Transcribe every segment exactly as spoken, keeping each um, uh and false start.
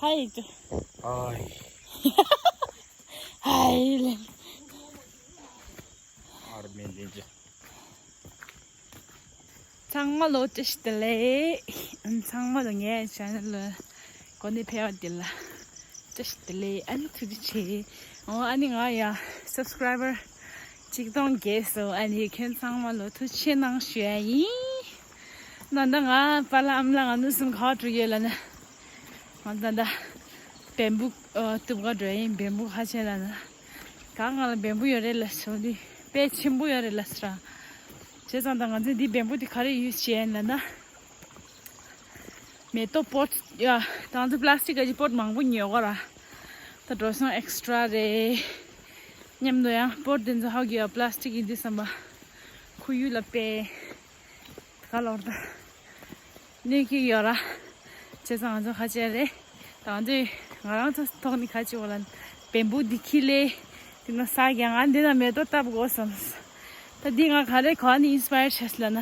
ཧའི་ཅོ། ཨའི། ཧའི་ལེ། ཨར་མེ་ལེ་ཅོ། ཚང་མ་ལོ་བཀྲ་ཤིས་བདེ་ལེགས། ཚང་མ་ལོ་ངའི་ཆེ་ནལ་ལ་གོ་གནས་འཕེལ་བ་དེ་ལ་བཀྲ་ཤིས་བདེ་ལེགས། ཨ་ནི་ཐུགས་རྗེ་ཆེ། འོ་ཨ་ནི་ང་ཡ་སབ་སི་ཀ་རའི་བར་ཆིག་སྟོང་བརྒལ་སོང་། ཨ་ནི་ཁྱེད་ཚང་མ་ལོ་ཐུགས་རྗེ་ཆེ་གནང་ཞུ་ཡ་ཡིན། ད་ལྟ་ང་པཱ་ལགས་ཨ་མ་ལགས་ང་གཉིས་གསུམ་ག་པར་འགྲོ་ཡོད་ལབ་ན། ང་ད་ལྟ་བེམ་བུ་ཨ་གཏུབ་ག་འགྲོ་ཡིན། བེམ་བུ་ཁ་ཤས་ལབ་ན། གང་གང་ལ་བེམ་བུ་ཡོད་རེད་ལབ་སོང་དུས་དཔེ་ཆེན་པོ་ཡོད་རེད་ལབ་སོང་། བྱས་ཙང་ད་ང་ཚོས་འདི་བེམ་བུ་འདི་ག་རེ་ཡོད་བྱས་ལབ་ན། མེ་ཏོག་པོཊ་ཡ། ད་ང་ཚོ་པ་ལ་སི་ཊིག་གི་པོཊ་མང་པོ་ཉོས་གོ་ར། ད་འགྲོ་སོང་ཨེག་སི་ཊྲ་རེད། མཉམ་དུ་ཡང་པོཊ་དེ་ཚོ་ཧ་གོ་ཡ། པ་ལ་སི་ཊིག་ཡིན་དུས་ཙམ་པ་ཁོར་ཡུག་ལ་དཔེ་ག་ལོར་ད་གནོད་ཀྱི་ཡོད་ར། བྱས་ཙང་ང་ཚོ་ཁ་ཆེ་རེད། ད་ང་ཚོས་ང་རང་ཚོ་ཐོག་ནས་ཁ་ཆེ་བ་ལ་བེམ་བུ་འདི་ཁྱེར་ལེ། དེ་ན་ས་རྒྱ་ང་འདི་ན་མེ་ཏོག་བཏབ་དགོས་བསམ། ད་འདི་ང་ག་རེ་ག་ནས་ཨིན་སི་པ་ཡར་བྱས་ལབ་ན།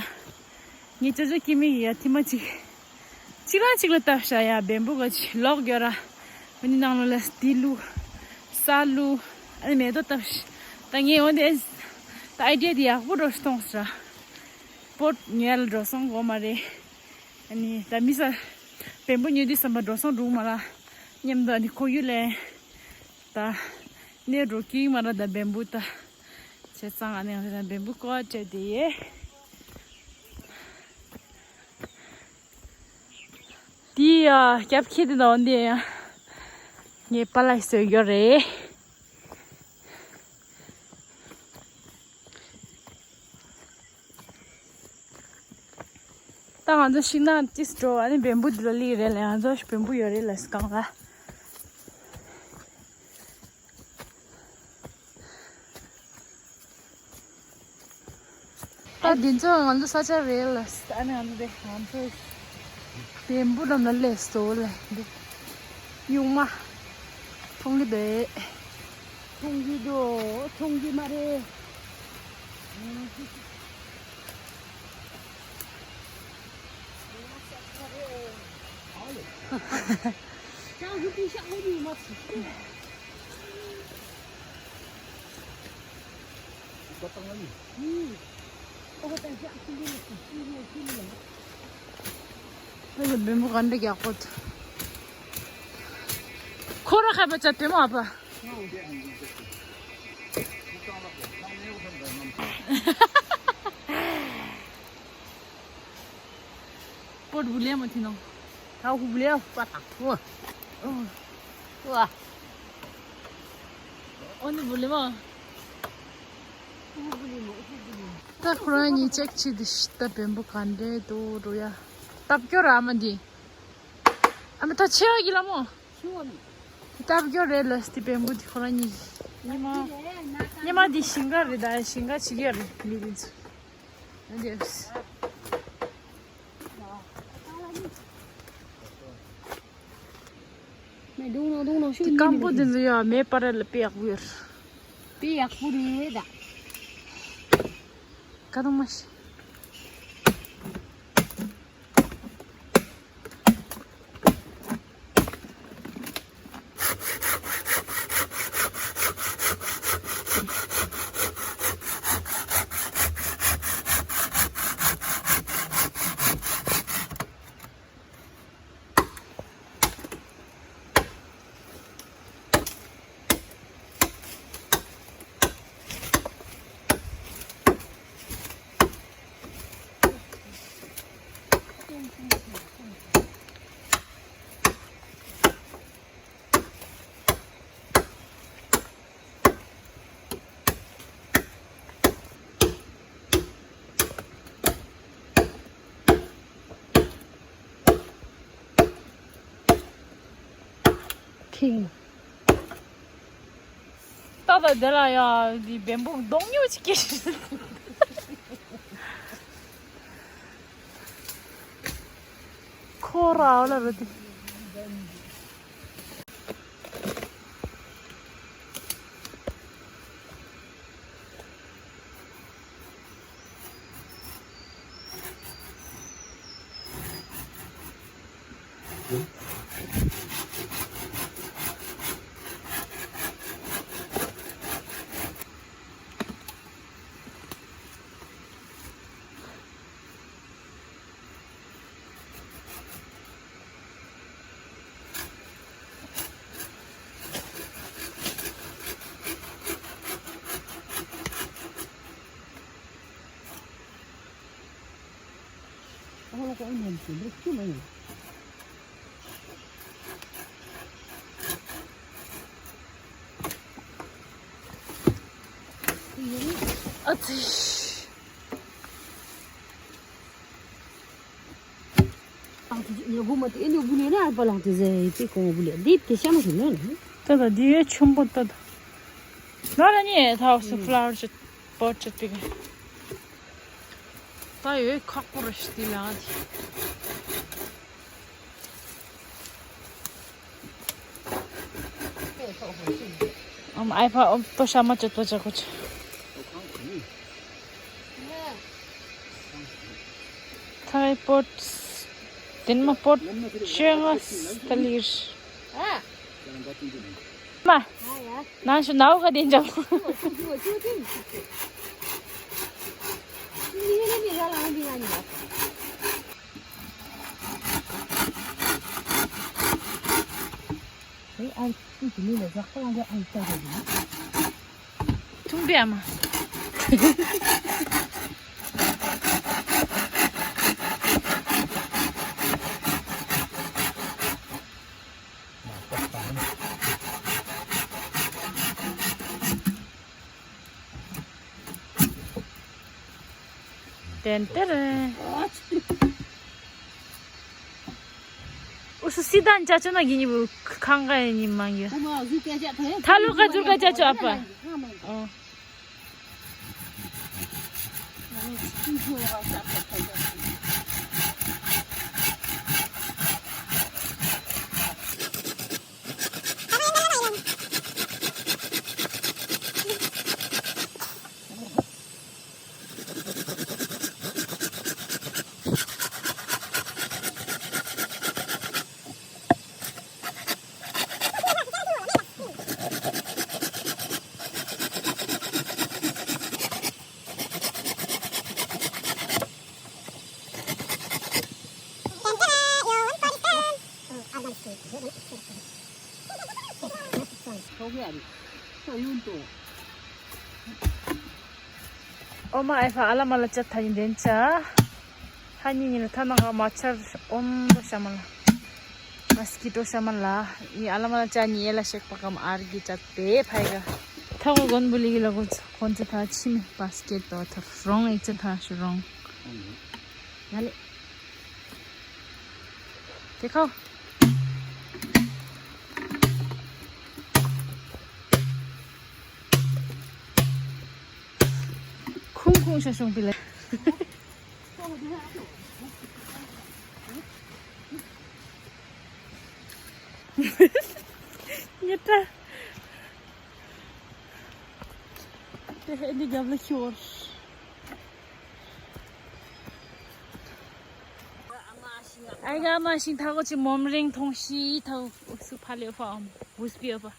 ངའི་ཅོ་ཅོ་སྐྱེ་མི་ཡ་ཐི་མ་གཅིག་གཅིག་ལ་གཅིག་ལ་བཏབ་ཤག་ཡ། བེམ་བུ་ག་ཅིག་ལོག་ཡོད་ར། འོ་ནི་ནང་ལོགས་ལ་དེ་བླུགས། ས་བླུགས། ཨ་ནི་མེ་ཏོག་བཏབ་ཤག་ད་ངས་འོ་དེ་ད་ཨའི་ཌི་ཡ་དེ་ཡག་པོ་འགྲོ་སོང་ཟེར། པོཊ་ཉོ་ཡ་ལ་འགྲོ་སོང་དགོས་མ་རེད། ཨ་ནི་ད་མི་ས་བེམ་པོ་ཉོས་དུས་ཙམ་པ་འགྲོ་སོང་འགྲོ་མ་ར། མཉམ་དུ་ཨ་ནི་ཁོར་ཡུག་ལ་ད་གནོད་འགྲོ་གི་མ་ར། ད་བེམ་པོ་ད་བྱས་ཙང་ཨ་ནི་ང་ཚོ་ད་བེམ་པོ་ཀོ་བྱས་དེ་ཡས། དེ་ཡ་རྒྱབ་ཁྱེར་དེ་དང་འདི་ཡ་ངའི་པཱ་ལགས་བཟོས་ཡོད་རེད། ད་ང་ཚོ་ཤིང་ནགས་ཅིས་འགྲོ་བ་ནི་བེམ་པོ་འདི་ལ་སླེབས་རེད་ལ། ང་ཚོ་བེམ་པོ་ཡོད་རེད་ལ་སྒང་ལ། ད་འདི་ཚོ་ང་ཚོ་ས་ཆ་རེད་ལ། ཨ་ནི་ང་ཚོ་དེ་ང་ཚོ་བེམ་པོ་ལ་ན་སླེབས་སོང་ལ། འདི་གཡུང་མ་མཐོང་གི་འདུག་མཐོང་གི་འདུག་མཐོང་གི་མ་རེད། ཁོ་ར་ཁ་པ་ཅག་དེ་མ་པ། པོ་ཏི་བུ་ལེ་མ་ཐི་ནོ། ཐ་ཧུ་བུ་ལེ་པ་ཐ་ཧུ། ཨོ། ཨོ་ནི་བུ་ལེ་མ། ད་ཁོ་རང་གཉིས་ཅེག་བྱེད་དུ་ཤི་ད་བེམ་པོ་ག་འདྲས་འདུག་འགྲོ་ཡ། སྟབས་སྐྱོ་ར་མ་འདི། ཨ་མ་ད་ཆེ་བ་གི་ལ་མོ། སྟབས་སྐྱོ་རེད་ལ་སྟི་བེམ་པོ་འདི་ཁོ་རང་གཉིས། ཉི་མ། ཉི་མ་འདི་ཞིང་ཁ་རེད་ད། ཞིང་ཁ་བྱེད་ཀྱི་རེད་མི་རིགས་ཚོ། འདི། མེ་རྡུང་ནོ་རྡུང་ནོ་ཤུགས། དེ་སྐམ་པོ་དེ་ཚོ་ཡ་མེ་སྤར་ལ་དཔེ་ཡག་པོ་ཡོད། དཔེ་ཡག་པོ་རེད་ད། ཀ་དང་མ་ཤི། ཁིང་། ཏག་ཏག་དེ་ལ་ཡ་འདི་བེམ་པོ་གདོང་ཉོ་ཅིག་སྐྱེས། ཁོ་ར་ཨ་ལ་རུ་དེ། ཨ་ཙི། ཨ་ཙི་ཉོ་གོ་མ་དེ་ཨེ་ཉོ་གོ་ལེ་ན་ཨ་པ་ལང་དེ་ཟེ་ཡི་ཙི་གོང་གོ་ལེ་དེ་དེ་ཤ་མ་ཞིག་ནོ་ནི། ད་ད་དེ་ཡོད་ཆུང་པོ་ད་ད། ང་ལ་ཉེ་ཐག་སུ་ཕ་ལ་ཝར་ཅིག་པོ་ཅིག་དེ་ག་ད་ཡོད་ཁག་པོ་རེ་ཞིག་དེ་ལ་དེ། ཨམ་ཨའི་ཕ་ཨོམ་ཏོ་ཤ་མ་ཅོ་ཏོ་ཅ་ཁོ་ཅ། ཐའི་པོཊ། དེན་མ་པོཊ་ཤོད་ང་ཏ་ལིར། མ། ནང་ཞུ་ནའུ་ག་དེན་ཅ། ཐུང་པས་མ། ཏན་ཏན། ཨུ་སུ་སི་དང་ཅ་ཅོ་ན་གི་ནི་བུ་ཁང་ག་ཡི་ནི་མང་ཡོད། ཐ་ལོ་ག་ཛུར་ག་ཅ་ཅོ་ཨ་པ། ཨོ། ཨོ་མ་ཨེ་ཧྥ་ཨ་ལ་མ་ལ་ཅ་ཐ་ཡིན་དེན་ཅ། ཧ་ཉི་ཉི་ལ་ཐ་ན་ང་མ་ཆར་ཨོམ་རོ་ཤ་མ་ལ། མ་སི་ཀི་ཏོ་ཤ་མ་ལ། ཡི་ཨ་ལ་མ་ལ་ཅ་ཉི་ཨེ་ལ་ཤེག་པ་ཀམ་ཨར་གི་ཅ་ཏེ་ཕའི་ག་ཐ་གོ་གོན་བུ་ལི་གི་ལ་གོ་ཁོན་ཅ་ཐ་ཆི་མི་བ་སི་ཀེ་ཏོ་ཐ་རོང་ཨེ་ཅ་ཐ་ཤུ་རོང་། ཡ་ལེ། དེ་ཁོ། ཁུང་ཁུང་ཤ་ཤོང་པི་ལེ། ཉེ་ཏྲ། དེ་ཧེ་འདི་རྒྱབ་ལ་ཤོར། ཨའི་ག་མ་ཤིང་ཐ་གོ་ཅི་མོམ་རིང་ཐོང་ཤི་ཐ་གོ་སུ་ཕ་ལེ་ཧྥ་ཨམ་བུས་པི་ཨ་པ།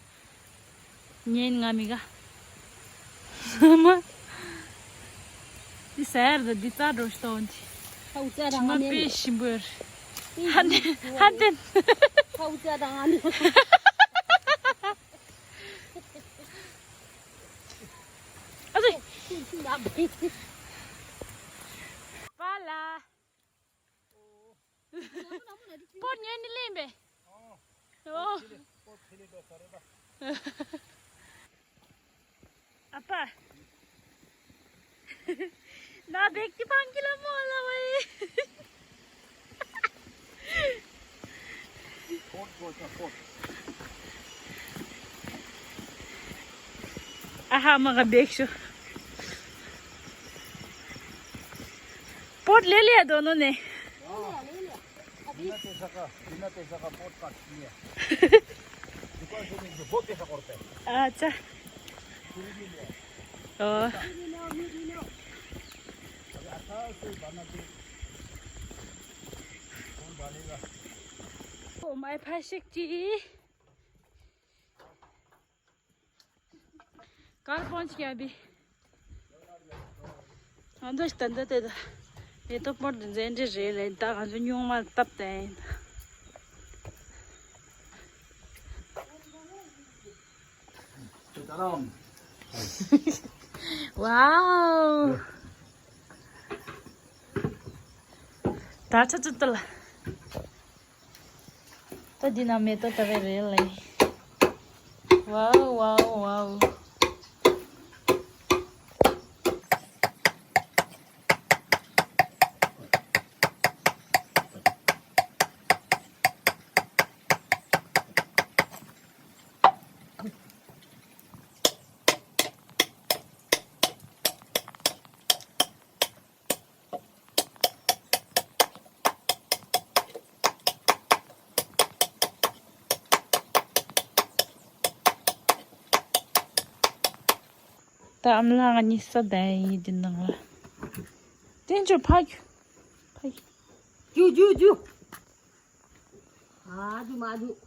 ཉན་ང་མི་ག་མ། འདི་ཟེར་ད་འདི་རྩ་འགྲོ་ཤི་ཏོ་འདི། ཁའུ་ཙ་རང་མ་ནེ་པེ་ཞིམ་པོར། ཧན་ཧན་ཏན། ཁའུ་ཙ་རང་ནེ། ཨ་ཙི། པ་ལ། པོ་ཉན་ནི་ལེན་པས། ཨོ། ཨ་ཕ། ན་བེག་ཅི་པང་ཀི་ལ་མོ་ལ་བའི། ཨ་ཧ་མ་ག་བེག་ཤོ། པོཊ་ལེ་ལེ་དོ་ནོ་ནེ། ཨ་ཙ། ཨོ། ཨོ་མའི་ཕ་ཤིག་ཅི། ཀར་པོན་ཆི་ཡ་བི། ང་ཚོ་ད་ལྟ་དེ་ད་མེ་ཏོག་པོར་འཛིན་འདྲི་རེད་ལེ། ད་ང་ཚོ་སྨྱུག་མ་བཏབ་དེ་ཡིན། ཝའོ། ད་ཆ་ཅི་ཏི་ལ། ད་འདི་ན་མེ་ཏོག་ལྟ་བའི་རེད་ལེ། Wow, wow, wow. ད་ཨ་མ་ལགས་ང་གཉིས་ས་བསྡད་ཡིན་འདི་ནང་ལ། བསྟན་ཆོས་ཕ་རྒྱུ། ཕ་རྒྱུ། རྒྱུ་རྒྱུ་རྒྱུ། ཨ་རྒྱུ་མ་རྒྱུ།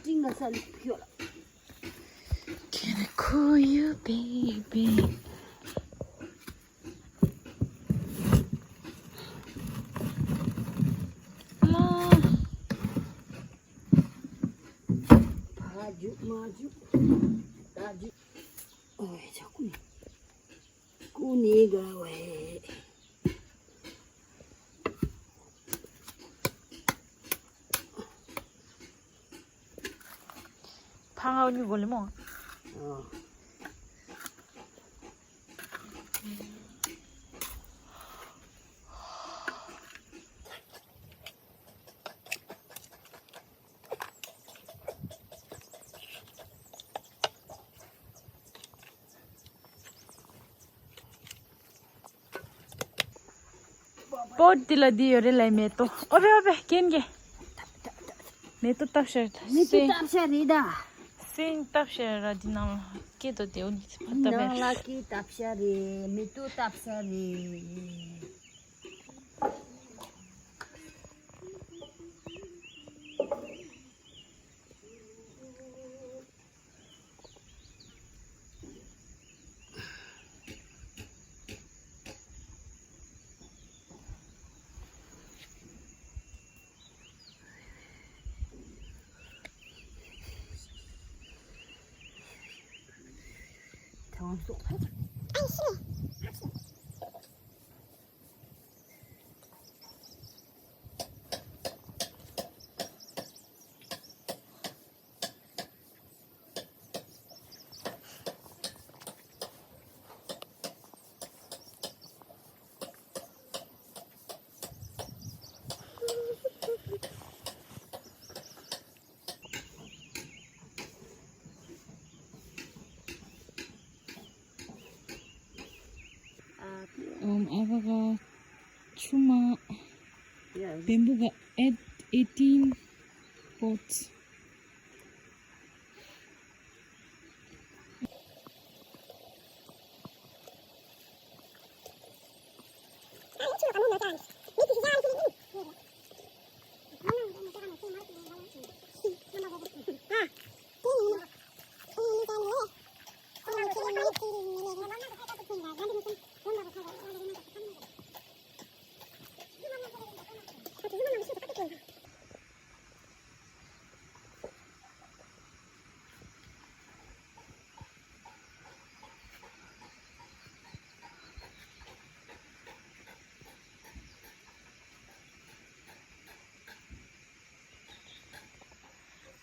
ཏིང་ངེ་ས་ལུག་ཕྱོགས་ལ། Can I call you baby? ལ། ཕ་རྒྱུ་མ་རྒྱུ། ད་རྒྱུ། ཨོ་ཡ་ཆ་ཀུ་ནི། ཀུ་ནི་ག་ཝེ། ཕ་ང་གཉིས་གོ་ལེ་མོ། ཨོ། པོ་ཏི་ལ་འདི་ཡོད་རེད་ལ་མེ་ཏོག་ཨོ་བེ་ཨོ་བེ་རྒན་རྒན། མེ་ཏོག་བཏབ་ཤར། མེ་ཏོག་བཏབ་ཤར་རེད་ད། སེང་བཏབ་ཤར་ར་འདི་ནང་ལ་སྐེ་ཏོ་དེ་འོ་ནི་བཏབ་ནང་ལ་ཤར། སྐེ་བཏབ་ཤར་རེད། མེ་ཏོག་བཏབ་ཤར་རེད། ཨམ་ཨ་བ་ག་ཆུ་མ། བེམ་བུ་ག་eight eighteen pots.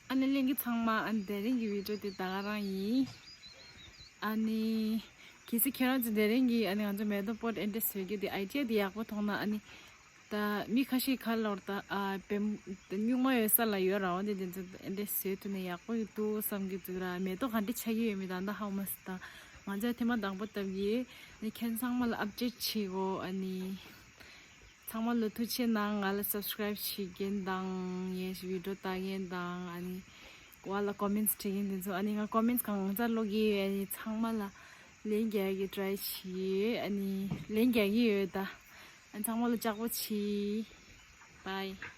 ཨ་ནི་ལྷན་རྒྱས་ཚང་མ། ཨ་ནི་དེ་རིང་གི་བི་ཌིའོ་དེ་ད་ག་རང་ཡིན། ཨ་ནི་གལ་སྲིད་ཁྱེད་རང་ཚོ་དེ་རིང་གི་ཨ་ནི་ང་ཚོ་མེ་ཏོག་པོཊ་འདི་འདྲ་བཟོ་རྒྱུ་དེ་ཨའི་ཌི་ཡ་དེ་ཡག་པོ་མཐོང་ན། ཨ་ནི་ད་མི་ཁ་ཤས་ཁ་ལོར་ད་ཨ་བེམ་སྨྱུག་མ་ཡོད་ས་ལ་ཡོད་ར། འོ་དེ་དེ་ཚོ་འདི་འདྲ་བཟོས་ཐུབ་ན་ཡག་པོ་ཡོད་འདུག་བསམ་གྱི་འདུག་ར། མེ་ཏོག་ག་འདྲ་ཆགས་ཀྱི་ཡོད་མེད་ད་ལྟ་ཧ་གོ་མ་སོང་། ད་ང་ཚོས་ཐེངས་མ་དང་པོ་བཏབ་ཀྱི། ཨ་ནི་ཁྱེད་ཚང་མ་ལ་ཨབ་ཌེཊ་བྱེད་དགོས། ཨ་ནི། ཚང་མ་ལ་ཐུགས་རྗེ་གནང་། ང་ལ་སབ་སི་ཀ་རེབ་བྱེད་མཁན་དང་། ངའི་བི་ཌིའོ་ལྟ་མཁན་དང་། ཨ་ནི་བར་ལ་ཀོ་མེན་ཊི་བྲིས་མཁན་དེ་ཚོ། ཨ་ནི་ང་ཀོ་མེན་ཊི་གང་ཚ་ཀློག་གི་ཡོད། ཨ་ནི་ཚང་མ་ལ་ལན་རྒྱག་གི་ཊ་རའི་བྱེད། ཨ་ནི་ལན་རྒྱག་གི་ཡོད་ད། ཨ་ནི་ཚང་མ་ལ་ལྕགས་པོ་བྱེད། བཱའི།